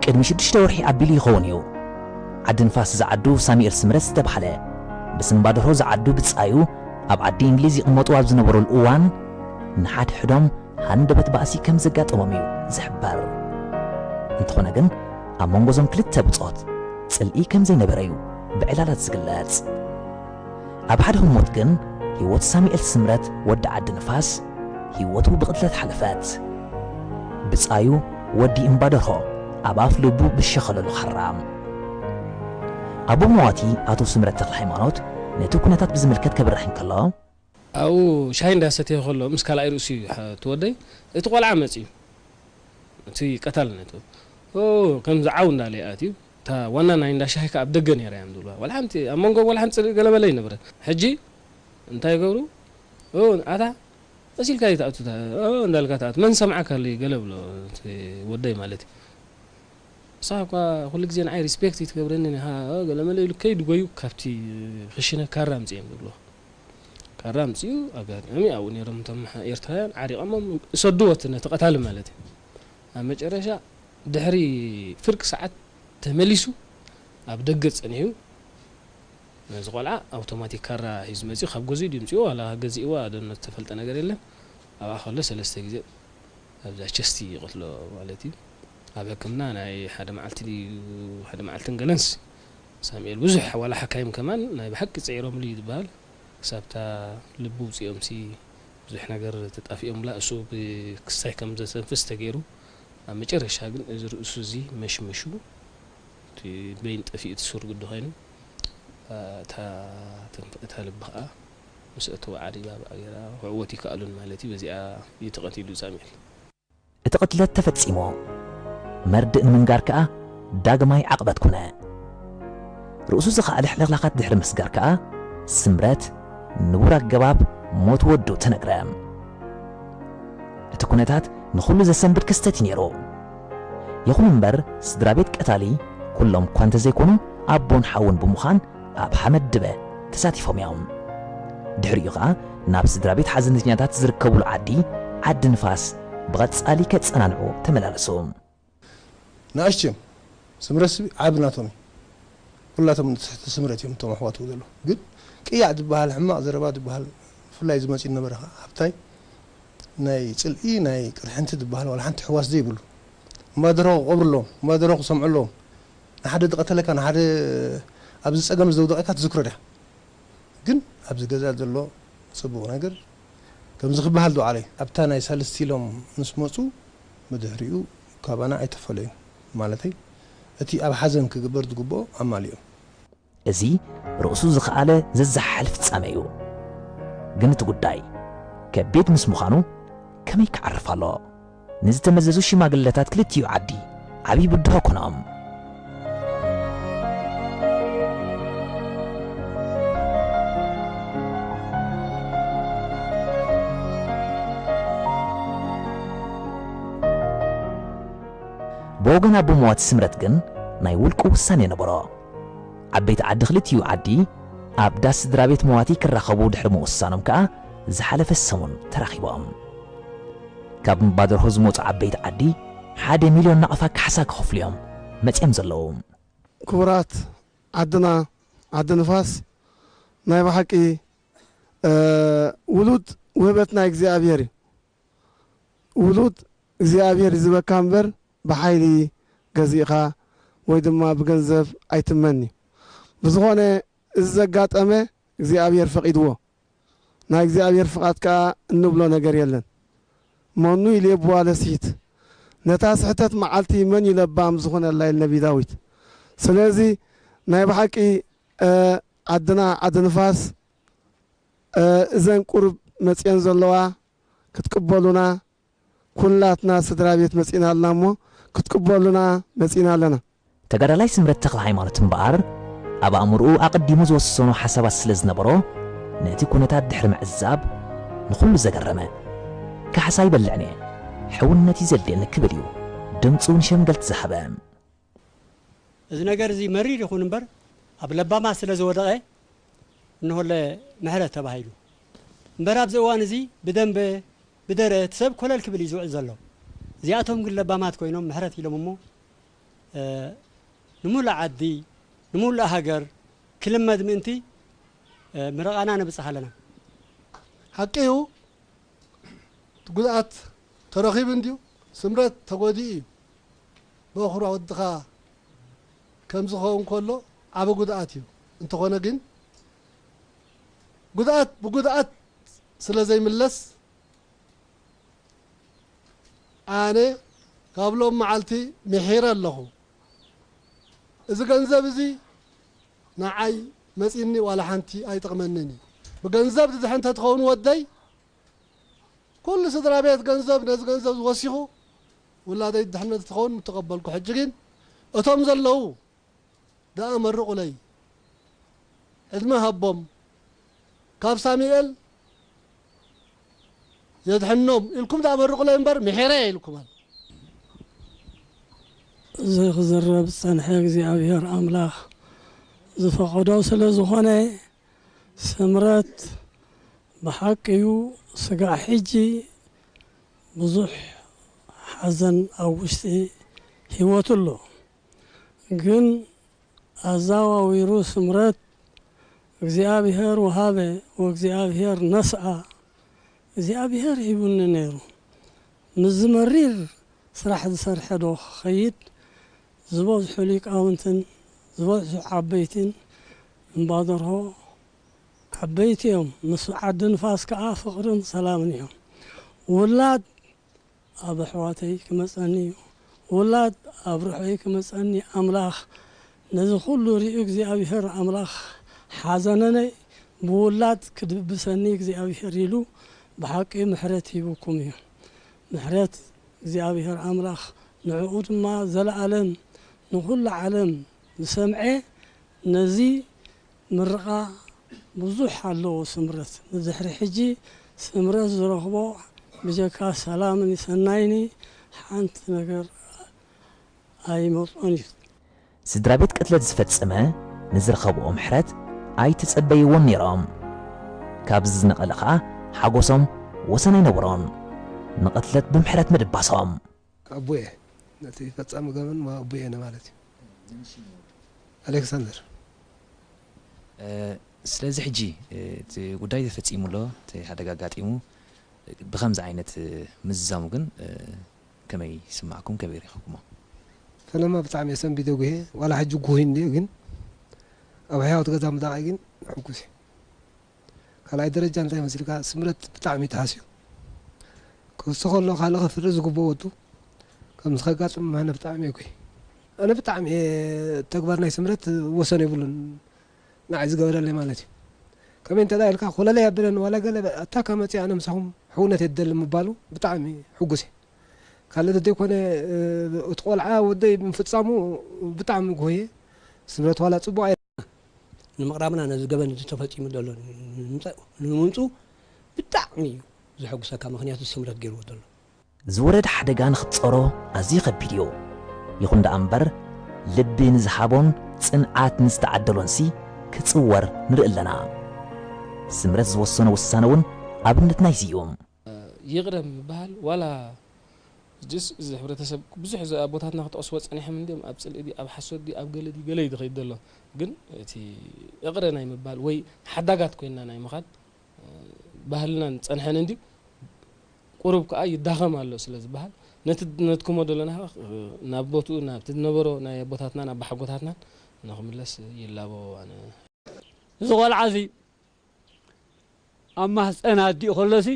ቅድሚ ሽዱሽተ ወርሒ ኣቢሉ ይኸውን እዩ። ዓዲ ንፋስ ዝዓዱ ሳሙኤል ስምረት ዝተባህለ ብስምባደሮ ዝዓዱ ብጻዩ ኣብ ዓዲ እንግሊዝ ይቕመጡ ኣብ ዝነበሩሉ እዋን ንሓድሕዶም ሃንደበት ባእሲ ከም ዘጋጠሞም እዩ ዝሕበር። እንተኾነ ግን ኣብ መንጎ እዞም ክልተ ብጾት ጽልኢ ከም ዘይነበረ እዩ ብዕላላት ዝግለጽ። ኣብ ሓደ ህሞት ግን ህይወት ሳሙኤል ስምረት ወዲ ዓዲ ንፋስ ህይወቱ ብቕትለት ሓለፈት። ብጻዩ ወዲ እምባደርሆ ኣብ ኣፍ ልቡ ብሸኸለሉ ኸራም። ኣቦ መዋቲ ኣቶ ስምረት ተክለ ሃይማኖት ነቲ ኩነታት ብዝምልከት ከብርህ እንከሎ፣ ኣብኡ ሻሂ እንዳሰተየ ከሎ ምስ ካልኣይ ርእሱ እዩ እቲ ወደይ እቲ ቆልዓ መፅዩ። እቲ ቀታል ነቱ ከምዚ ዓው እንዳለ ኣትዩ እታ ዋና ናይ እንዳ ሻሂ ከኣ ኣብ ደገ ነይራ እዮም ዝብልዋ። ዋላ ሓንቲ ኣብ መንጎ ዋላ ሓንቲ ጽልኢ ገለ መለ ኣይነበረን። ሕጂ እንታይ ይገብሩ? ኣታ መሲልካ እዩ ትኣቱ እንዳልካ ትኣቱ መን ሰምዓካ ኣሎ ገለ ብሎ ወደይ ማለት እዩ። ንስኻ እኳ ኩሉ ግዜ ንዓይ ሪስፔክት እዩ ትገብረኒ ገለ መለ ኢሉ ከይዱ ጎዩ ካብቲ ክሽነ ካራ ኣምፅኦም ዝብልዋ። ካራ ኣምፅኡ ኣጋጣሚ ኣብኡ ነይሮም እቶም ኤርትራውያን ዓሪቐሞም እሰድዎ እቲ ነቲ ቀታሊ ማለት እዩ። ኣብ መጨረሻ ድሕሪ ፍርቂ ሰዓት ተመሊሱ ኣብ ደገ ፀኒሑ ነዚ ቆልዓ ኣውቶማቲክ ካራ ሒዙ መፂኡ ካብ ገዚኡ ድዩ ምፅኡ ዋላ ገዚእዋ ደኖ ዝተፈልጠ ነገር የለን። ኣብኣ ከሎ ሰለስተ ግዜ ኣብዛ ቸስቲ ይቐትሎ ማለት እዩ። ኣብ ሕክምና ናይ ሓደ መዓልቲ ድዩ ሓደ መዓልትን ገለንስ ሳሙኤል ብዙሕ ዋላ ሓካይም ከማን ናይ ብሓቂ ፀዒሮምሉ እዩ ዝበሃል። ክሳብታ ልቢ ውፅኦምሲ ብዙሕ ነገር ተጣፊኦምላ እሱ ብክስታይ ከም ዘተንፍስ ተገይሩ ኣብ መጨረሻ ግን እዚ ርእሱ እዚ መሽመሹ እቲ በይን ጠፊኡ እቲ ሱር ግዲ ኮይኑ እታ እታ ልቢ ከዓ ምስ እተወ ዓሪባ ብኣ ገይራ ክዕወት ይከኣሉን ማለት እዩ በዚኣ እዩ ተቐቲሉ ሳሙኤል። እቲ ቅትለት ተፈጺሙ። መርድእ ንምንጋር ከኣ ዳግማይ ዓቕበት ኮነ። ርእሱ ዝኸኣለ ሕልኽላኻት ድሕሪ ምስጋር ከኣ ስምረት ንቡር ኣገባብ ሞት ወዱ ተነግረ። እቲ ኩነታት ንኹሉ ዘሰንብድ ክስተት እዩ ነይሩ። ይኹን እምበር ስድራ ቤት ቀታሊ ኩሎም እኳ እንተዘይኮኑ ኣቦን ሓውን ብምዃን ኣብ ሓመድ ድበ ተሳቲፎም እዮም። ድሕሪኡ ኸኣ ናብ ስድራ ቤት ሓዘንተኛታት ዝርከቡሉ ዓዲ ዓዲ ንፋስ ብቐጻሊ ከጸናንዑ ተመላለሱ። ንኣሽቱ እዮም። ስምረት ስቢ ዓቢ ናቶም እዩ። ኩላቶም ትሕቲ ስምረት እዮም እቶም ኣሕዋቱ ዘለዉ። ግን ቅያዕ ዝበሃል ሕማቕ ዘረባ ዝበሃል ብፍላይ ዝመጽእ ነበረ ኸዓ ኣብታይ ናይ ጽልኢ ናይ ቅርሕንቲ ዝበሃል ዋላ ሓንቲ ሕዋስ ዘይብሉ እምባደሮ ክቐብሩ ኣለዎም እምባደሮ ክሰምዑ ኣለዎም ንሓደ ዝቐተለካ ንሓደ ኣብዚ ጸገም ዘውደቐካ ትዝክሮ ድያ ግን ኣብዚ ገዛ ዘሎ ጽቡቕ ነገር ከምዚ ክበሃል ዶ ዓለይ ኣብታ ናይ ሳልስቲ ኢሎም ምስ መጹ ብድሕሪኡ ካባና ኣይተፈለዩን ማለተይ እቲ ኣብ ሓዘን ክግበር ዝግብኦ ኣማሊኦም። እዚ ርእሱ ዝኸኣለ ዘዘሓሕል ፍጻመ እዩ። ግን እቲ ጉዳይ ከቢድ ምስ ምዃኑ ከመይ ክዓርፍ ኣሎ? ንዝተመዘዙ ሽማግለታት ክልቲኡ ዓዲ ዓብዪ ብድሆ ኮኖም። ብወገን ኣቦ መዋቲ ስምረት ግን ናይ ውልቁ ውሳኔ ነበሮ። ዓበይቲ ዓዲ ክልቲኡ ዓዲ ኣብ ዳስ ስድራ ቤት መዋቲ ክራኸቡ ድሕሪ ምውሳኖም ከኣ ዝሓለፈ ሰሙን ተራኺቦም። ካብ እምባደርሆ ዝመጹ ዓበይቲ ዓዲ ሓደ ሚልዮን ናቕፋ ካሕሳ ክኸፍሉ እዮም መጺኦም ዘለዉ። ክቡራት ዓድና ዓዲ ንፋስ ናይ ብሓቂ ውሉድ ውህበት ናይ እግዚኣብሔር እዩ። ውሉድ እግዚኣብሔር ይዝበካ እምበር ብሓይሊ ገዚእኻ ወይ ድማ ብገንዘብ ኣይትመን እዩ። ብዝኾነ እዚ ዘጋጠመ እግዚኣብሔር ፈቒድዎ። ናይ እግዚኣብሔር ፍቓድ ከኣ እንብሎ ነገር የለን። መኑ ይሌብዋ ለስሒት ነታ ስሕተት መዓልቲ መን እዩ ለባም ዝኾነላ ኢሉ ነቢ ዳዊት። ስለዚ ናይ ብሓቂ ዓድና ዓዲ ንፋስ እዘን ቁሩብ መፅየን ዘለዋ ክትቅበሉና ኩላትና ስድራ ቤት መፂና ኣለና እሞ ክትቅበሉና መፂና ኣለና። ተጋዳላይ ስምረት ተኽለሃይማኖት እምበኣር፣ ኣብ ኣእምሮኡ ኣቐዲሙ ዝወሰኖ ሓሳባት ስለ ዝነበሮ፣ ነቲ ኩነታት ድሕሪ ምዕዛብ፣ ንኹሉ ዘገረመ፣ ካሕሳ ኣይበልዕን እየ፣ ሕውነት እዩ ዘድልየኒ ክብል እዩ ድምጹ ንሸምገልቲ ዝሃበ። እዚ ነገር እዚ መሪር ይኹን እምበር፣ ኣብ ለባማት ስለ ዝወደቐ፣ እንሆለ ምሕረት ተባሂሉ። እምበር ኣብዚ እዋን እዚ ብደንበ፣ ብደረ እቲ ሰብ ኮለል ክብል እዩ ዝውዕል ዘሎ። እዚኣቶም ግን ለባማት ኮይኖም ምሕረት ኢሎም እሞ እ፣ ንምሉእ ዓዲ፣ ንምሉእ ሃገር ክልመድ ምእንቲ፣ እ፣ ምርቓና ነብጽሕ ኣለና። ሓቂ እዩ፣ እቲ ጉድኣት ተረኺቡ እንድዩ፣ ስምረት ተጎዲኡ እዩ። በኹራ ወድኻ ከም ዝኸውን ከሎ ዓቢ ጉድኣት እዩ። እንተኾነ ግን ጉድኣት ብጉድኣት ስለ ዘይምለስ ኣነ ካብ ሎም መዓልቲ ምሒረ ኣለኹ። እዚ ገንዘብ እዚ ንዓይ መጺኒ ዋላ ሓንቲ ኣይጠቕመንን እዩ። ብገንዘብ ድድሕን እንተትኸውን ወደይ ኩሉ ስድራ ቤት ገንዘብ ነዚ ገንዘብ ዝወሲኹ ውላደይ ድሕነት ትኸውን ምተቐበልኩ። ሕጂ ግን እቶም ዘለዉ ደኣ መርቑለይ፣ ዕድመ ሃቦም፣ ካብ ሳሙኤል የድሕኖም ኢልኩም ደኣ መርቑለይ እምበር ምሒረ ኢልኩም ኣል እዚ ክዝረብ ዝጸንሐ እግዚኣብሔር ኣምላኽ ዝፈቐዶ ስለ ዝኾነ፣ ስምረት ብሓቂ እዩ ስጋዕ ሕጂ ብዙሕ ሓዘን ኣብ ውሽጢ ህይወቱ ኣሎ። ግን ኣዛዋዊሩ ስምረት እግዚኣብሔር ወሃበ ወእግዚኣብሔር ነስኣ፣ እግዚኣብሔር ሂቡኒ ነይሩ። ምስዚ መሪር ስራሕ ዝሰርሐ ዶ ክኸይድ ዝበዝሑ ሊቃውንትን ዝበዝሑ ዓበይትን እምባደርሆ ዓበይቲ እዮም። ምስ ዓዲ ንፋስ ከኣ ፍቕርን ሰላምን እዮም። ውላድ ኣብ ኣሕዋተይ ክመጸኒ እዩ። ውላድ ኣብ ርሑይ ክመጸኒ ኣምላኽ ነዚ ኩሉ ሪኡ እግዚኣብሔር ኣምላኽ ሓዘነነይ ብውላድ ክድብሰኒ እግዚኣብሔር ኢሉ ብሓቂ ምሕረት ሂቡኩም እዩ። ምሕረት እግዚኣብሔር ኣምላኽ ንዕኡ ድማ ዘለኣለም ንኹሉ ዓለም ዝሰምዐ ነዚ ምርቓ ብዙሕ ኣለዎ ስምረት ንድሕሪ ሕጂ ስምረት ዝረኽቦ ብጀካ ሰላምን ሰናይኒ ሓንቲ ነገር ኣይመጾን እዩ። ስድራ ቤት ቅትለት ዝፈጸመ ንዝረኸብኦ ምሕረት ኣይተጸበይዎን ነይሮም። ካብዚ ዝነቐለ ኸኣ ሓጎሶም ወሰን ኣይነበሮን። ንቕትለት ብምሕረት ምድባሶም። ኣቦ እየ። ነቲ ፈጻሚ ገበን ኣቦ እየ ማለት እዩ። ኣሌክሳንደር። ስለዚ ሕጂ እቲ ጉዳይ ተፈጺሙ ኣሎ፣ እቲ ሓደጋ ኣጋጢሙ ብኸምዚ ዓይነት ምዝዛሙ ግን ከመይ ይስማዕኩም? ከመይ ረኺብኩሞ? ፈለማ ብጣዕሚ እየ ሰንቢደ ጉሄ፣ ዋላ ሕጂ ጉሂ እንድየ፣ ግን ኣብ ሕያውቲ ገዛ ምዳቓይ ግን ሕጉስ እየ። ካልኣይ ደረጃ እንታይ መሲልካ ስምረት ብጣዕሚ እዩ ተሃስዩ ክሱ ከሎ ካልእ ከፍርድ ዝግብኦ ወዱ ከምዚ ከጋጥም ኣነ ብጣዕሚ እየ ጉሂ። ኣነ ብጣዕሚ እየ ተግባር ናይ ስምረት ወሰን የብሉን ንዓይ ዝገበረለይ ማለት እዩ። ከመይ እንተ ኢልካ ኮለለይ ኣበለኒ ዋላ ገለ ኣታ ካብ መፅእ ኣነ ምሳኹም ሕውነት እየ ዝደሊ ምባሉ ብጣዕሚ ሕጉስ እየ። ካልእ ተዘይኮነ እቲ ቆልዓ ወደይ ምፍፃሙ ብጣዕሚ ጉህየ። ስምረት ዋላ ፅቡቕ ኣይ ንምቕራብና ነዚ ገበን እዚ ተፈፂሙ ዘሎ ንምምፅኡ ብጣዕሚ እዩ ዘሐጉሰካ፣ ምኽንያቱ ስምረት ገይርዎ ዘሎ። ዝወረደ ሓደጋ ንኽትጸሮ ኣዝዩ ከቢድ እዩ። ይኹን ደኣ እምበር፣ ልቢ ንዝሃቦን ጽንዓት ንዝተዓደሎንሲ ክጽወር ንርኢ ኣለና። ስምረት ዝወሰኖ ውሳነ እውን ኣብነት ናይዚ እዩ። ይቕረ ምብሃል ዋላ ጅስ እዚ ሕብረተሰብ ብዙሕ ኣቦታትና ክጠቕስዎ ጸኒሖም እንድዮም ኣብ ጽልኢ ድዩ ኣብ ሓሶት ድዩ ኣብ ገለ ድዩ ገለ እዩ ዝኸይድ ዘሎ ግን እቲ እቕረ ናይ ምባል ወይ ሓዳጋት ኮይንና ናይ ምኻድ ባህልናን ጸንሐን እንድዩ ቁሩብ ከኣ ይዳኸም ኣሎ ስለ ዝበሃል ነቲ ነትክሞ ዘለና ናብ ቦትኡ ናብቲ ዝነበሮ ናይ ኣቦታትናን ኣባሓጎታትናን ንኽምለስ ይላቦ ኣነ። እዚ ቆልዓ እዚ ኣብ ማህፀን ኣዲኡ ከሎሲ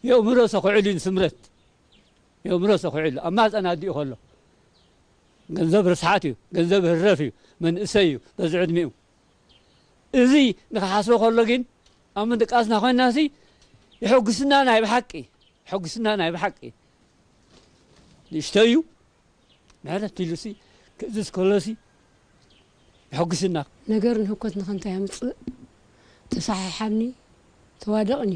የእምሮ ሰኹዕሉ እዩ ንስምረት የእምሮ ሰኹዕሉ ኣብ ማህፀን ኣዲኡ ከሎ ገንዘብ ርስሓት እዩ ገንዘብ ህረፍ እዩ መንእሰይ እዩ በዚ ዕድሚኡ እዚ ንክሓስቦ ከሎ ግን ኣብ ምድቃስና ኮይንናሲ የሐጉስና ናይ ብሓቂ የሐጉስና ናይ ብሓቂ ንእሽተይ እዩ ምሕረት ኢሉሲ ክእዝዝ ከሎሲ የሐጉስና። ነገር ንህኮት ንኸንታይ ኣምፅእ ተሰሓሓብኒ ተዋደቕኒ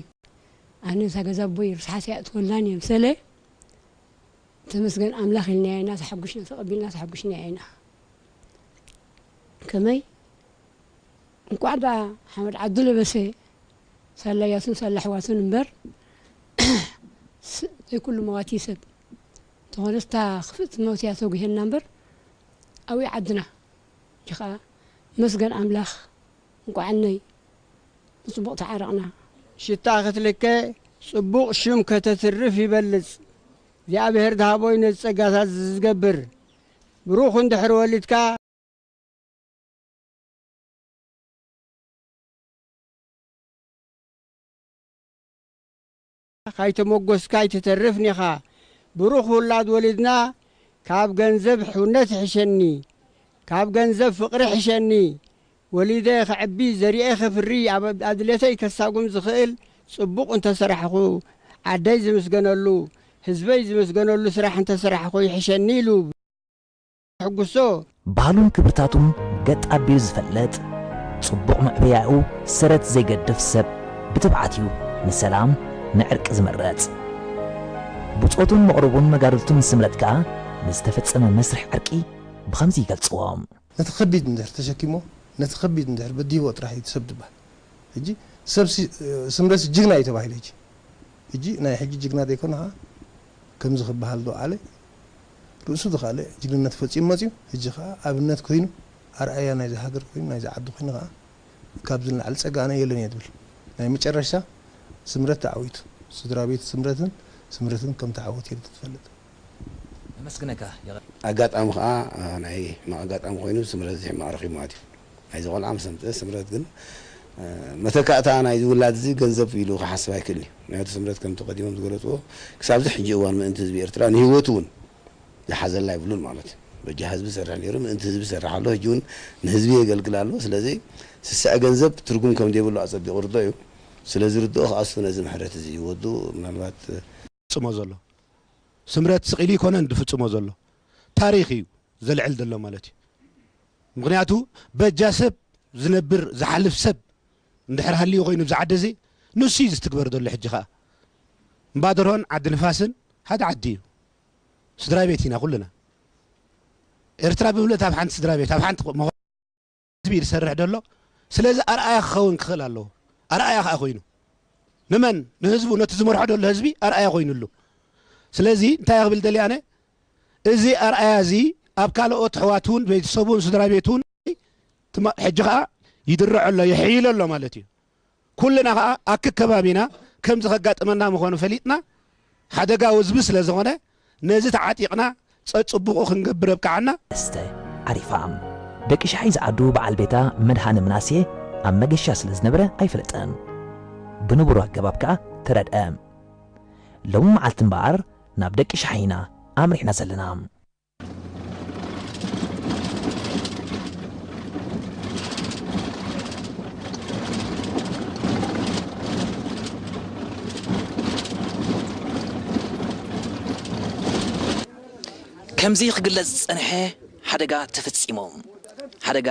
ኣነ እዛ ገዛ ኣቦይ ርስሓት እያ እትወልዳኒ የምሰለ ተመስገን ኣምላኽ ኢልናያ ኢና ተሓጒስና ተቐቢልና ተሓጒስናያ ኢና ከመይ እንቋዕ ደኣ ሓመድ ዓዱ ለበሰ ሳላ ያቱን ሳላ ኣሕዋቱን እምበር ዘይኩሉ መዋቲ ሰብ እንተኾነስ እታ ክፍእቲ መውት እያ ተጉሄና እምበር ኣውይ ዓድና። ሕጂ ኸኣ መስገን ኣምላኽ እንቋዕነይ ብጽቡቕ ተዓረቕና። ሽታ ክትልከ ጽቡቕ ሽም ከተትርፍ ይበልጽ። እግዚኣብሔር ዝሃቦይ ነዚ ጸጋታት ዝገብር። ብሩኽ እንድሕር ወሊድካ። ካይተመጎስካ ኣይትተርፍን ኢኻ። ብሩኽ ውላድ ወሊድና ካብ ገንዘብ ሕውነት ይሕሸኒ፣ ካብ ገንዘብ ፍቕሪ ይሕሸኒ። ወሊደ ከዕቢ ዘሪኤ ከፍሪ ኣብ ኣድልየተይ ከሳጉም ዝኽእል ጽቡቕ እንተሰራሕኹ ዓደይ ዝምስገነሉ ህዝበይ ዝምስገነሉ ስራሕ እንተሰራሕኹ ይሕሸኒ ኢሉ። ሕጉሶ። ባህሉን ክብርታቱን ገጥ ኣቢሉ ዝፈልጥ፣ ጽቡቕ መዕበያኡ ሰረት ዘይገድፍ ሰብ ብትብዓት እዩ ንሰላም ንዕርቂ ዝመርጽ። ብጾቱን መቕርቡን መጋድልቱን ስምረት ከኣ ንዝተፈጸመ መስርሕ ዕርቂ ብኸምዚ ይገልጽዎ። ነቲ ከቢድ እንድሕር ተሸኪሞ ነቲ ከቢድ እንድሕር በዲህዎ ጥራሕ እዩ እቲ ሰብ ዝበሃል። ሕጂ ሰብ ስምረትሲ ጅግና እዩ ተባሂሉ። ሕጂ ሕጂ ናይ ሕጂ ጅግና ዘይኮነ ከዓ ከምዚ ክበሃል ዶ ዓለ ርእሱ ዝኸኣለ ጅግንነት ፈፂሙ መፅዩ። ሕጂ ከዓ ኣብነት ኮይኑ ኣርኣያ ናይዚ ሃገር ኮይኑ ናይዚ ዓዲ ኮይኑ ከዓ ካብዚ ንላዕሊ ፀጋ ኣነ የለን እየ ዝብል። ናይ መጨረሻ ስምረት ተዓዊቱ ስድራ ቤት ስምረትን ስምረትን ከም ተዓወት እየ ትፈልጥ። ነመስግነካ። ኣጋጣሚ ከዓ ናይ ሕማቕ ኣጋጣሚ ኮይኑ ስምረት እዚ ሕማቕ ረኺቡ ማለት እዩ። ናይዚ ቆልዓ ምስ ኣምፅአ ስምረት ግን መተካእታ ናይዚ ውላድ እዚ ገንዘብ ኢሉ ክሓስብ ኣይክእልን እዩ። ምክንያቱ ስምረት ከምቲ ቀዲሞም ዝገለፅዎ ክሳብዚ ሕጂ እዋን ምእንቲ ህዝቢ ኤርትራ ንህይወቱ እውን ዝሓዘላ የብሉን ማለት እዩ። በጃ ህዝቢ ዝሰርሕ ነይሩ፣ ምእንቲ ህዝቢ ይሰርሕ ኣሎ፣ ሕጂ እውን ንህዝቢ የገልግል ኣሎ። ስለዚ ስስዐ ገንዘብ ትርጉም ከም ዘይብሉ ኣፀቢቑ ርዶ እዩ። ስለ ዝርድኦ ከኣ እሱ ነዚ ምሕረት እዚ ወዱ ምናልባት ዝፍጽሞ ዘሎ ስምረት ስቕ ኢሉ ኣይኮነን ዝፍጽሞ ዘሎ ታሪኽ እዩ ዘልዕል ዘሎ ማለት እዩ። ምኽንያቱ በጃ ሰብ ዝነብር ዝሓልፍ ሰብ እንድሕር ሃልዩ ኮይኑ ኣብዚ ዓዲ እዚ ንሱ እዩ ዝትግበር ዘሎ። ሕጂ ኸኣ እምባደርሆን ዓዲ ንፋስን ሓደ ዓዲ እዩ። ስድራ ቤት ኢና ኩልና። ኤርትራ ብምልእታ ኣብ ሓንቲ ስድራ ቤት ኣብ ሓንቲ ህዝቢ እዩ ዝሰርሕ ዘሎ። ስለዚ ኣርኣያ ክኸውን ክኽእል ኣለዎ። ኣርኣያ ከዓ ኮይኑ ንመን ንህዝቡ ነቲ ዝመርሖ ዘሎ ህዝቢ ኣርኣያ ኮይኑሉ። ስለዚ እንታይ ክብል ደልየ ኣነ እዚ ኣርኣያ እዚ ኣብ ካልኦት ኣሕዋቱ እውን ቤተሰቡ እውን ስድራ ቤቱ እውን ሕጂ ከዓ ይድርዖ ኣሎ ይሕይሎ ኣሎ ማለት እዩ። ኩልና ከዓ ኣክከባቢና ከምዚ ከጋጥመና ምዃኑ ፈሊጥና ሓደጋ ህዝቢ ስለ ዝኾነ ነዚ ተዓጢቕና ጸጽቡቑ ክንገብር ኣብቅዓና። እስተ ዓሪፋ። ደቂ ሻሓይ ዝዓዱ በዓል ቤታ መድሃነ ምናሴ ኣብ መገሻ ስለ ዝነበረ ኣይፈለጠን። ብንቡር ኣገባብ ከኣ ተረድአ። ሎሚ መዓልቲ እምበኣር ናብ ደቂ ሻሓይ ኢና ኣምሪሕና ዘለና። ከምዚ ክግለጽ ዝጸንሐ ሓደጋ ተፈጺሙ። ሓደጋ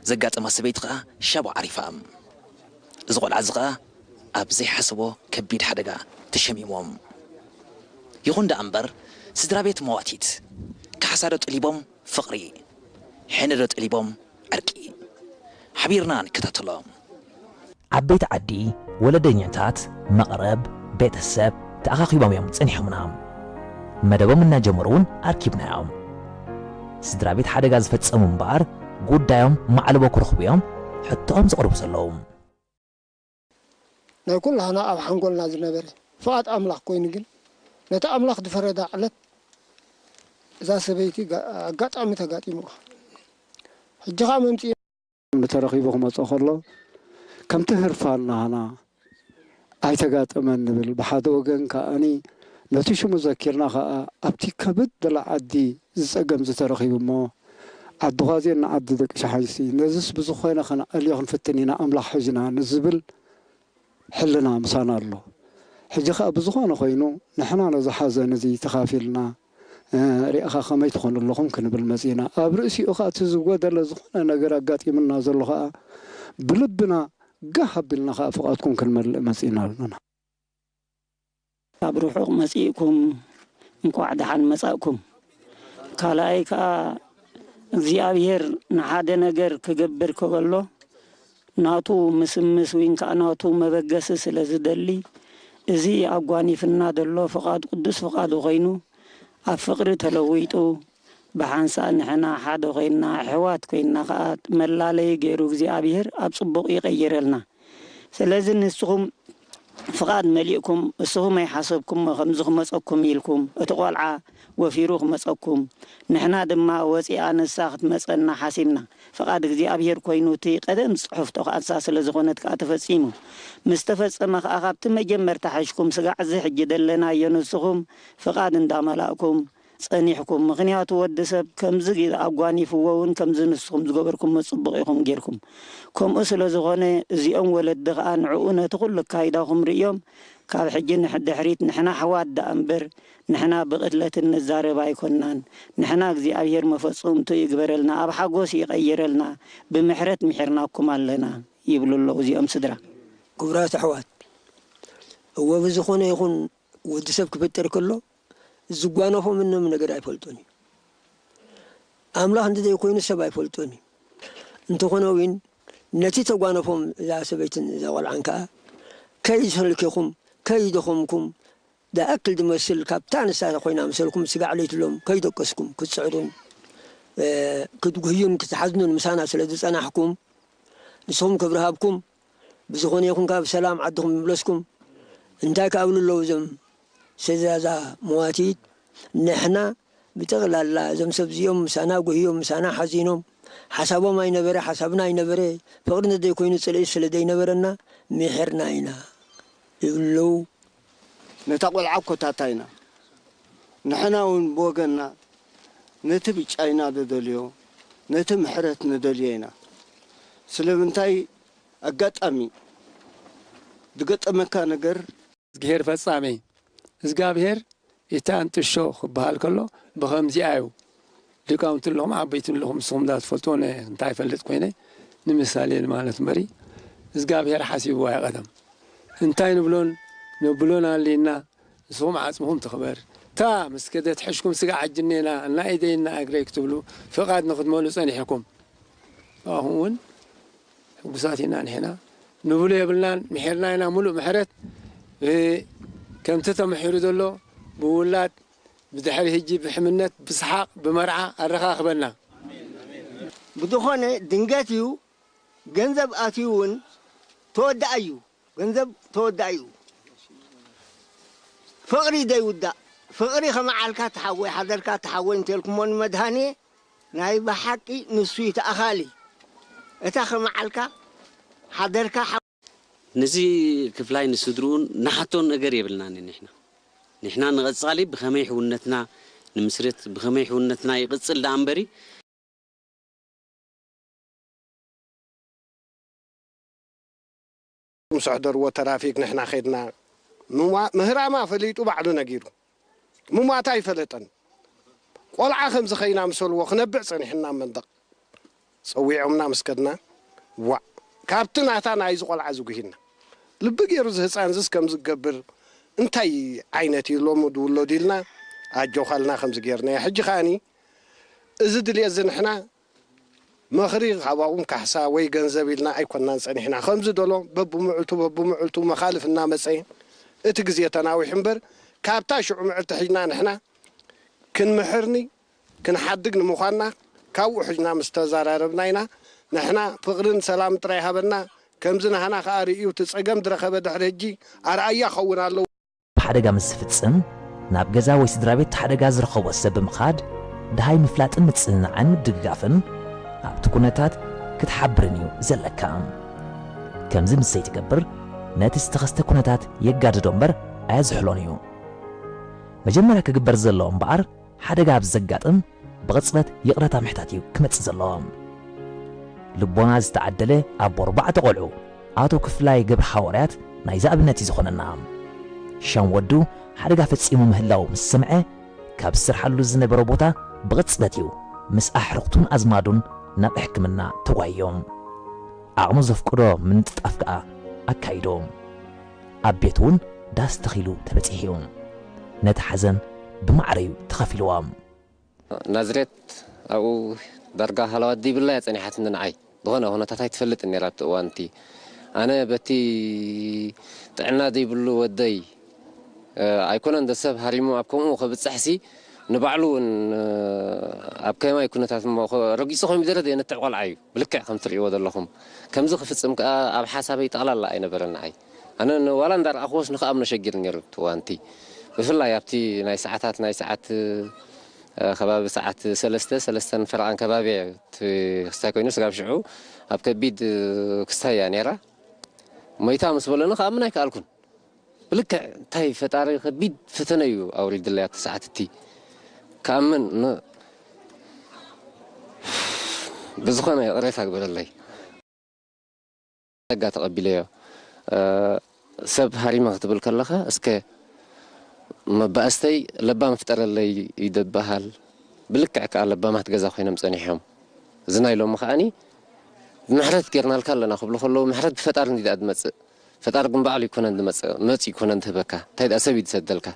ዘጋጠማ ሰበይቲ ከኣ ሻቡ ዓሪፋ። እዚ ቆልዓ እዚ ከኣ ኣብ ዘይሓሰቦ ከቢድ ሓደጋ ተሸሚሞም። ይኹን ደኣ እምበር ስድራ ቤት መዋቲት ካሕሳ ዶ ጠሊቦም ፍቕሪ፣ ሕነ ዶ ጠሊቦም ዕርቂ? ሓቢርና ንከታተሎ። ዓበይቲ ዓዲ፣ ወለደኛታት፣ መቕረብ፣ ቤተሰብ ተኣኻኺቦም እዮም ጸኒሖምና። መደቦም እናጀመሩ እውን ኣርኪብናዮም። ስድራ ቤት ሓደጋ ዝፈጸሙ እምበኣር ጉዳዮም ማዕልቦ ክረኽቡ እዮም ሕቶኦም ዘቕርቡ ዘለዉ። ናይ ኩላህና ኣብ ሓንጎልና ዝነበረ ፍቓድ ኣምላኽ ኮይኑ ግን ነቲ ኣምላኽ ዝፈረዳ ዕለት እዛ ሰበይቲ ኣጋጣሚ ተጋጢምዋ ሕጂ ኸዓ መምፅኢ ተረኺቡ ክመፅእ ከሎ ከምቲ ህርፋን ናህና ኣይተጋጠመን ንብል። ብሓደ ወገን ከኣኒ ነቲ ሽሙ ዘኪርና ኸኣ ኣብቲ ከብድ ዝበለ ዓዲ እዚ ጸገም እዚ ተረኺቡ እሞ ዓዲ ዃዜን ንዓዲ ደቂ ሸሓይሲ ነዝስ ብዝኾነ ከነዕልዮ ክንፍትን ኢና ኣምላኽ ሒዝና ንዝብል ሕልና ምሳና ኣሎ። ሕጂ ኸኣ ብዝኾነ ኾይኑ ንሕና ነዚ ሓዘን እዚ ተኻፊልና ሪእኻ ከመይ ትኾኑ ኣለኹም ክንብል መጺእና። ኣብ ርእሲኡ ኸኣ እቲ ዝጎደለ ዝኾነ ነገር ኣጋጢሙና ዘሎ ኸኣ ብልብና ጋህ ኣቢልና ኸኣ ፍቓድኩም ክንመልእ መጺእና ኣለና። ካብ ርሑቕ መጺእኩም እንቋዕ ደሓን መጻእኩም። ካልኣይ ከኣ እግዚኣብሔር ንሓደ ነገር ክገብር ከሎ ናቱ ምስምስ ወይን ከኣ ናቱ መበገሲ ስለ ዝደሊ፣ እዚ ኣጓኒፍና ዘሎ ፍቓድ ቅዱስ ፍቓዱ ኾይኑ፣ ኣብ ፍቕሪ ተለዊጡ፣ ብሓንሳእ ንሕና ሓደ ኮይንና፣ ኣሕዋት ኮይንና ከኣ፣ መላለዪ ገይሩ እግዚኣብሔር ኣብ ጽቡቕ ይቐይረልና። ስለዚ ንስኹም ፍቓድ መሊእኩም፣ እስኹም ኣይሓሰብኩሞ ከምዚ ክመጸኩም ኢልኩም፣ እቲ ቆልዓ ወፊሩ ክመጸኩም፣ ንሕና ድማ ወጺኣ ንሳ ክትመጸና ሓሲብና። ፍቓድ እግዚኣብሔር ኮይኑ፣ እቲ ቀደም ጽሑፍቶ ከኣ ንሳ ስለ ዝኾነት ከኣ ተፈጺሙ። ምስ ተፈጸመ ከኣ፣ ካብቲ መጀመርታ ሕሽኩም ስጋዕ እዚ ሕጂ ደለናዮ ንስኹም ፍቓድ እንዳመላእኩም ጸኒሕኩም። ምኽንያቱ ወዲ ሰብ ከምዚ ግ-፣ ኣጓኒፍዎ እውን ከምዚ ንስኹም ዝገበርኩሞ ጽቡቕ ኢኹም ጌርኩም። ከምኡ ስለ ዝኾነ፣ እዚኦም ወለዲ ከኣ ንዕኡ ነቲ ኩሉ ኣካይዳኹም ርእዮም፣ ካብ ሕጂ ንሕ-፣ ድሕሪት ንሕና ኣሕዋት ደኣ እምበር፣ ንሕና ብቕትለት እንዛረብ ኣይኮናን። ንሕና እግዚኣብሔር መፈጸምቱ ይግበረልና፣ ኣብ ሓጎስ ይቐይረልና፣ ብምሕረት ምሒርናኩም ኣለና ይብሉ ኣለዉ እዚኦም ስድራ። ክቡራት ኣሕዋት፣ እወ ብዝኾነ ይኹን ወዲ ሰብ ክፍጠር ከሎ ዝጓነፎ ምንም ነገር ኣይፈልጦን እዩ። ኣምላኽ እንተዘይኮይኑ ሰብ ኣይፈልጦን እዩ። እንተኾነ እውን ነቲ ተጓነፎም እዛ ሰበይትን እዛ ቆልዓን ከኣ ከይሰልኪኹም፣ ከይደኸምኩም፣ ዝኣክል ዝመስል ካብታ ንሳ ኮይና ምሰልኩም ስጋዕ ለይትሎም ከይደቀስኩም ክትጽዕሩን፣ እ፣ ክትጉህዩን ክትሓዝኑን ምሳና ስለ ዝጸናሕኩም፣ ንስኹም ክብሪ ሃብኩም፣ ብዝኾነ ይኹን ካብ ሰላም ዓድኹም ይምለስኩም። እንታይ ክኣብሉ ኣለዉ እዞም ሰዛዛ መዋቲት? ንሕና ብጠቕላላ እዞም ሰብ እዚኦም ምሳና ጉህዮም፣ ምሳና ሓዚኖም፣ ሓሳቦም ኣይነበረ፣ ሓሳብና ኣይነበረ፣ ፍቕሪ እንተዘይኮይኑ ጽልኢ ስለ ዘይነበረና፣ ምሒርና ኢና ይብሉ ኣለዉ። ነታ ቆልዓ እኮ ታታ ኢና። ንሕና እውን ብወገንና ነቲ ብጫይና ንደልዮ፣ ነቲ ምሕረት ንደልዮ ኢና። ስለምንታይ? ኣጋጣሚ ዝገጠመካ ነገር። እዝግሄር ፈጻሚ። እዝጋብሄር ኢታንጥሾ ክበሃል ከሎ ብኸምዚኣ እዩ። ሊቃውንቲ ኣለኹም፣ ዓበይቲ ኣለኹም፣ ንስኹም እንዳ ትፈልጥዎ፣ ነ-፣ እንታይ ይፈልጥ ኮይነ፣ ንምሳሌ ማለት እምበሪ፣ እዝጋብሄር ሓሲብዋ እዩ ቀደም። እንታይ ንብሎን ነብሎን ኣሊና፣ ንስኹም ዓጽምኹም ትኽበር። እታ ምስ ከደት ሕሽኩም ስጋ ዓጅኔና፣ እና ኢደይ እና እግረይ ክትብሉ ፍቓድ ንክትመሉ ጸኒሕኩም። ኣሁን እውን ሕጉሳት ኢና ንሕና። ንብሎ የብልናን፣ ምሒርና ኢና ምሉእ ምሕረት። እ፣ ከምቲ ተመሒሩ ዘሎ ብውላድ፣ ብድሕሪ ህጂ ብሕምነት፣ ብሰሓቕ፣ ብመርዓ ኣረኻኽበና። ብዝኾነ ድንገት እዩ፣ ገንዘብ ኣትዩ እውን ተወዳእ እዩ። ገንዘብ ተወዳእ እዩ። ፍቕሪ ዘይውዳእ፣ ፍቕሪ ከመዓልካ ተሓወይ፣ ሓደርካ ተሓወይ እንተልኩሞ ንመድሃኔ፣ ናይ ብሓቂ ንሱ እዩ ተኣኻሊ። እታ ከመዓልካ ሓደርካ ሓ- ነዚ ክፍላይ ንስድርኡን ንሓቶ ነገር የብልናን ንሕና። ንሕና ንቐጻሊ ብኸመይ ሕውነትና ንምስርት፣ ብኸመይ ሕውነትና ይቕጽል ደኣ እምበሪ፣ ምስ ኣሕደርዎ ተራፊክ ንሕና ኸድና። ምሟ-፣ ምህራማ ፈሊጡ ባዕሉ ነጊሩ። ምሟታ ኣይፈለጠን። ቆልዓ ከም ዝኸይና ምሰልዎ ክነብዕ ጸኒሕና ኣብ መንደቕ። ጸዊዖምና ምስ ከድና፣ ዋዕ፣ ካብቲ ናታ ናይዚ ቆልዓ ዝጉሂና። ልቢ ገይሩ እዚ ህጻን እዚስ ከም ዝገብር እንታይ ዓይነት እዩ ሎሚ ድውለዱ ኢልና ኣጆኻልና ከምዚ ገይርናዮ። ሕጂ ከኣኒ እዚ ድልየት እዚ ንሕና ምኽሪ ካብኦም ካሕሳ ወይ ገንዘብ ኢልና ኣይኮናን ጸኒሕና። ከምዚ ደሎ በብምዕልቱ በብምዕልቱ መኻልፍ እናመጸ እቲ ግዜ ተናዊሑ እምበር፣ ካብታ ሽዑ ምዕልቲ ሒዝና ንሕና ክንምሕርኒ ክንሓድግ ንምዃንና ካብኡ ሒዝና ምስ ተዘራረብና ኢና። ንሕና ፍቕርን ሰላም ጥራይ ሃበና። ከምዚ ናህና ከኣ ርእዩ እቲ ጸገም ዝረኸበ ድሕሪ ሕጂ ኣርኣያ ክኸውን ኣለዎ። ሓደጋ ምስ ዝፍጽም፣ ናብ ገዛ ወይ ስድራ ቤት እቲ ሓደጋ ዝረኸቦ ሰብ ብምኻድ፣ ደሃይ ምፍላጥን ምጽንናዕን ምድግጋፍን ኣብቲ ኩነታት ክትሓብርን እዩ ዘለካ። ከምዚ ምስ ዘይትገብር፣ ነቲ ዝተኸስተ ኩነታት የጋድዶ እምበር ኣየዝሕሎን እዩ። መጀመርያ ክግበር ዘለዎ እምበኣር፣ ሓደጋ ኣብ ዘጋጥም ብቕጽበት ይቕረታ ምሕታት እዩ ክመጽእ ዘለዎ። ልቦና ዝተዓደለ ኣቦ ኣርባዕተ ቆልዑ ኣቶ ክፍላይ ገብረ ሃዋርያት ናይዚ ኣብነት እዩ ዝኾነና። ሻም ወዱ ሓደጋ ፈጺሙ ምህላው ምስ ሰምዐ፣ ካብ ዝሰርሓሉ ዝነበረ ቦታ ብቕጽበት እዩ ምስ ኣሕርኽቱን ኣዝማዱን ናብ ሕክምና ተጓይዮም። ዓቕሙ ዘፍቅዶ ምንጥጣፍ ከኣ ኣካይዶ። ኣብ ቤት እውን ዳስ ተኺሉ ተበጺሑ እዩ። ነቲ ሓዘን ብማዕረ እዩ ተኻፊልዎ። ናዝሬት ኣብኡ ዳርጋ ሃለዋት ዘይብላ እያ ጸኒሓትኒ ንዓይ። ዝኾነ ኩነታት ኣይትፈልጥን ነይራ ኣብቲ እዋን እቲ። ኣነ በቲ ጥዕና ዘይብሉ ወደይ፣ እ፣ ኣይኮነን ዶ ሰብ ሃሪሙ ኣብ ከምኡ ከብጽሕሲ፣ ንባዕሉ እውን ኣብ ከማይ ኩነታት እሞ ረጊጹ ኮሚደረ ዘየንትዕ ቆልዓ እዩ። ብልክዕ ከም ትርእይዎ ዘለኹም ከምዚ ክፍጽም ከኣ ኣብ ሓሳበይ ጠቕላላ ኣይነበረን ንዓይ። ኣነ ዋላ እንዳረኣኽዎስ ንክኣምኖ ሸጊሩ ነይሩ እቲ እዋንቲ። ብፍላይ ኣብቲ ናይ ሰዓታት ናይ ሰዓት ከባቢ ሰዓት ሰለስተ ሰለስተን ፈረቓን ከባቢ እቲ ክስታይ ኮይኑ ስጋብ ሽዑ ኣብ ከቢድ ክስታይ እያ ነይራ። ሞይታ ምስ በለኒ ክኣምን ኣይከኣልኩን። ብልክዕ እንታይ ፈጣሪ ከቢድ ፈተነ እዩ ኣውሪድለይ ኣብቲ ሰዓት እቲ ክኣምን ን- ብዝኾነ ይቕሬታ ግበረለይ። ጸጋ ተቐቢለዮ። ሰብ ሃሪመ ክትብል ከለኻ እስከ መባእስተይ ለባም ፍጠረለይ ይደበሃል። ብልክዕ ከኣ ለባማት ገዛ ኮይኖም ጸኒሖም። እዚ ናይ ሎሚ ከኣኒ ምሕረት ጌርናልካ ኣለና ክብሉ ከለዉ ምሕረት ብፈጣሪ እንዲ ደኣ ዝመጽእ። ፈጣሪ ግን ባዕሉ ይኮነን ዝመጽእ መጽ ይኮነን ዝህበካ እንታይ ደኣ ሰብ እዩ ዝሰደልካ።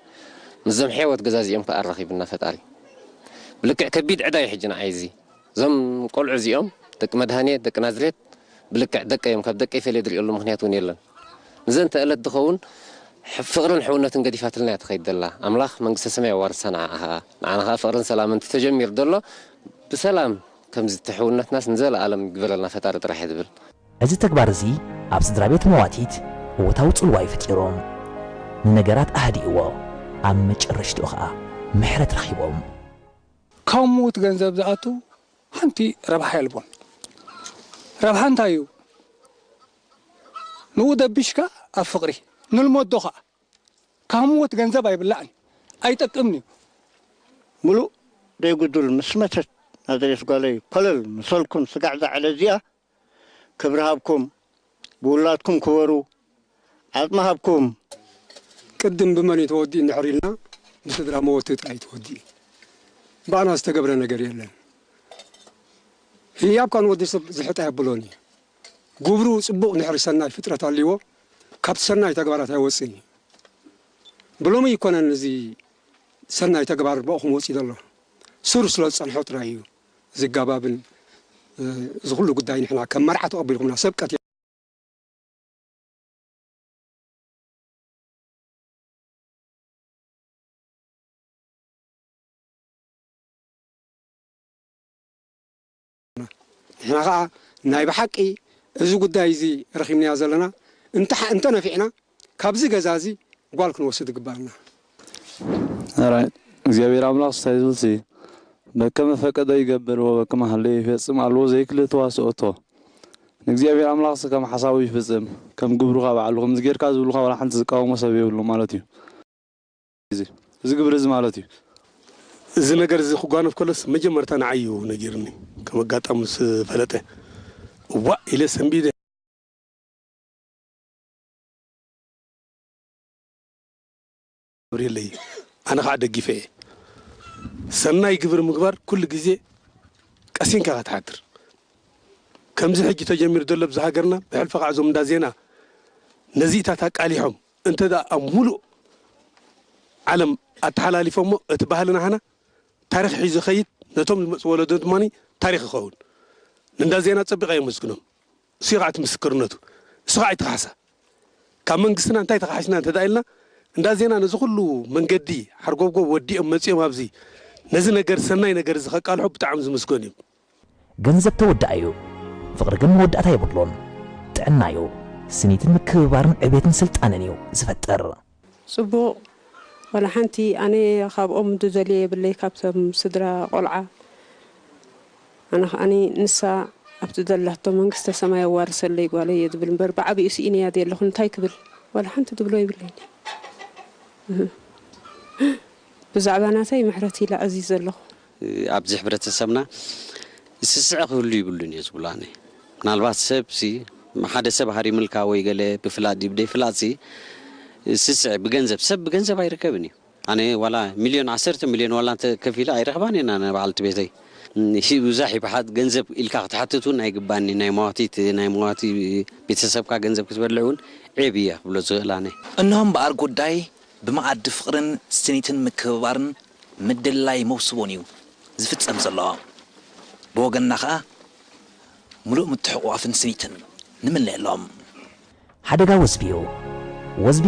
ምስዞም ሕወት ገዛዚኦም ከኣ ኣራኺብና ፈጣሪ። ብልክዕ ከቢድ ዕዳ እዩ ሕጂ ንዓይ እዚ። እዞም ቆልዑ እዚኦም ደቂ መድሃኔ ደቂ ናዝሬት ብልክዕ ደቀ እዮም ካብ ደቀ ይፈልየ ዝርእየሉ ምክንያት እውን የለን። ንዘን ተእለት ዝኸውን ፍቕርን ሕውነትን ገዲፋትልና እያ ትኸይድ ዘላ። ኣምላኽ መንግስተ ሰማይ ኣዋርሳ ንዓኣ ኸኣ። ንዓና ኸኣ ፍቕርን ሰላምን ተጀሚሩ ዘሎ ብሰላም ከምዚ ተሕውነትናስ ንዘለኣለም ይግበረልና ፈጣሪ ጥራሕ እየ ዝብል። እዚ ተግባር እዚ ኣብ ስድራ ቤት መዋቲት እወታዊ ጽልዋ እዩ ፈጢሩ። ንነገራት ኣህዲእዎ፣ ኣብ መጨረሽትኡ ኸኣ ምሕረት ረኺቦም። ካብ ምዉት ገንዘብ ዝኣቱ ሓንቲ ረብሓ የልቦን። ረብሓ እንታይ እዩ? ንኡ ደቢሽካ ኣብ ፍቕሪ ንልመዶ ኸኣ። ካብ ምዉት ገንዘብ ኣይብላዕን ኣይጠቅምን እዩ። ምሉእ ደይጉዱል ምስ መተት ናዝሬት ጓለይ ኮለል ምሰልኩም ስጋዕ ዛዕለ እዚኣ ክብሪ ሃብኩም ብውላድኩም ክበሩ ዓጽሚ ሃብኩም። ቅድም ብመን እዩ ተወዲኡ እንድሕር ኢልና ብስድራ መወቲ ጥራይ እዩ ተወዲኡ። ብኣና ዝተገብረ ነገር የለን። ህያብ ካን ወዲ ሰብ ዝሕጣ የብሎን እዩ። ግብሩ ጽቡቕ እንድሕር ሰናይ ፍጥረት ኣልይዎ ካብቲ ሰናይ ተግባራት ኣይወጽእን እዩ። ብሎሚ ኣይኮነን እዚ ሰናይ ተግባር ብኣኹም ወጺኡ ዘሎ። ሱር ስለ ዝጸንሖ ጥራይ እዩ። እዚ ኣጋባብን እዚ ኩሉ ጉዳይ ንሕና ከም መርዓ ተቐቢልኩምና ሰብ ቀትያ ንሕና ኸዓ ናይ ብሓቂ እዚ ጉዳይ እዚ ረኺብናዮ ዘለና እንተ እንተነፊዕና ካብዚ ገዛ እዚ ጓል ክንወስድ ይግባኣና። ራይ እግዚኣብሔር ኣምላኽ ስታይ ዝብልሲ በከመ ፈቀደ ይገብር ወበከመ ሀለየ ይፈጽም ኣልቦ ዘይክል ተዋስኦቶ ንእግዚኣብሔር ኣምላኽሲ ከም ሓሳቡ ይፍጽም ከም ግብሩ ካብ ባዕሉ ከምዚ ጌርካ ዝብሉኻ ዋላ ሓንቲ ዝቃወሞ ሰብ የብሉ ማለት እዩ። እዚ ግብሪ እዚ ማለት እዩ። እዚ ነገር እዚ ክጓነፍ ከሎስ መጀመርታ ንዓይ እዩ ነጊርኒ ከም ኣጋጣሚ ምስ ፈለጠ ዋእ ኢለ ሰንቢደ። ግብሪ የለይ ኣነ ከዓ ደጊፈ እየ። ሰናይ ግብሪ ምግባር ኩሉ ግዜ ቀሲንካ ኢኻ ትሓድር። ከምዚ ሕጂ ተጀሚሩ ዘሎ ኣብዚ ሃገርና ብሕልፊ ከዓ እዞም እንዳ ዜና ነዚኢታት ኣቃሊሖም እንተ ደኣ ኣብ ሙሉእ ዓለም ኣተሓላሊፎሞ እቲ ባህሊ ናህና ታሪኽ ሒዙ ይኸይድ ነቶም ዝመፁ ወለዶ ድማ ታሪኽ ይኸውን። ንእንዳ ዜና ፀቢቐ የመስግኖም። እሱ ከዓ እቲ ምስክርነቱ እሱ ከዓ ኣይትኻሕሳ ካብ መንግስትና እንታይ ተኻሒስና እንተ ኢልና እንዳ ዜና ነዚ ኩሉ መንገዲ ሓርጎብጎብ ወዲኦም መፂኦም ኣብዚ ነዚ ነገር ሰናይ ነገር እዚ ከቃልሖ ብጣዕሚ ዝምስገን እዩ። ገንዘብ ተወዳኣዩ ፍቕሪ ግን መወዳእታ የብሉን። ጥዕናዩ ስኒትን ምክብባርን ዕቤትን ስልጣንን እዩ ዝፈጥር። ጽቡቕ ዋላ ሓንቲ ኣነ ካብኦም ዝደልየ የብለይ ካብቶም ስድራ ቆልዓ ኣነ ከኣኒ ንሳ ኣብቲ ዘላቶ መንግስተ ሰማይ ኣዋርሰለይ ጓለይ እየ ዝብል እምበር ብዓቢኡ ስኢነያ ድየ ኣለኹ እንታይ ክብል ዋላ ሓንቲ ዝብሎ የብለይን። ብዛዕባ ናተይ ምሕረት ኢለ ኣዚዘ ኣለኹ። ኣብዚ ሕብረተሰብና ስስዐ ክህሉ ይብሉን እየ ዝብሉ ኣነ። ምናልባት ሰብ ሲ ሓደ ሰብ ሃሪምልካ ወይ ገለ ብፍላጥ ድዩ ብደይ ፍላጥ ሲ ስስዐ ብገንዘብ ሰብ ብገንዘብ ኣይርከብን እዩ። ኣነ ዋላ ሚልዮን ዓሰርተ ሚልዮን ዋላ እንተ ከፊለ ኣይረኽባን እየ ኣነ በዓልቲ ቤተይ። ሂ ብዛሕ ይብሓት ገንዘብ ኢልካ ክትሓትት እውን ኣይግባኒ ናይ መዋቲት ናይ መዋቲ ቤተሰብካ ገንዘብ ክትበልዕ እውን ዔብ እየ ክብሎ ዝኽእል ኣነ። እነሆ እምበኣር ጉዳይ ብመኣዲ ፍቕርን ስኒትን ምክብባርን ምድላይ መውስቦን እዩ ዝፍጸም ዘሎ። ብወገንና ኸኣ ምሉእ ምትሕቑቓፍን ስኒትን ንምነየሎም። ሓደጋ ወዝቢ እዩ። ወዝቢ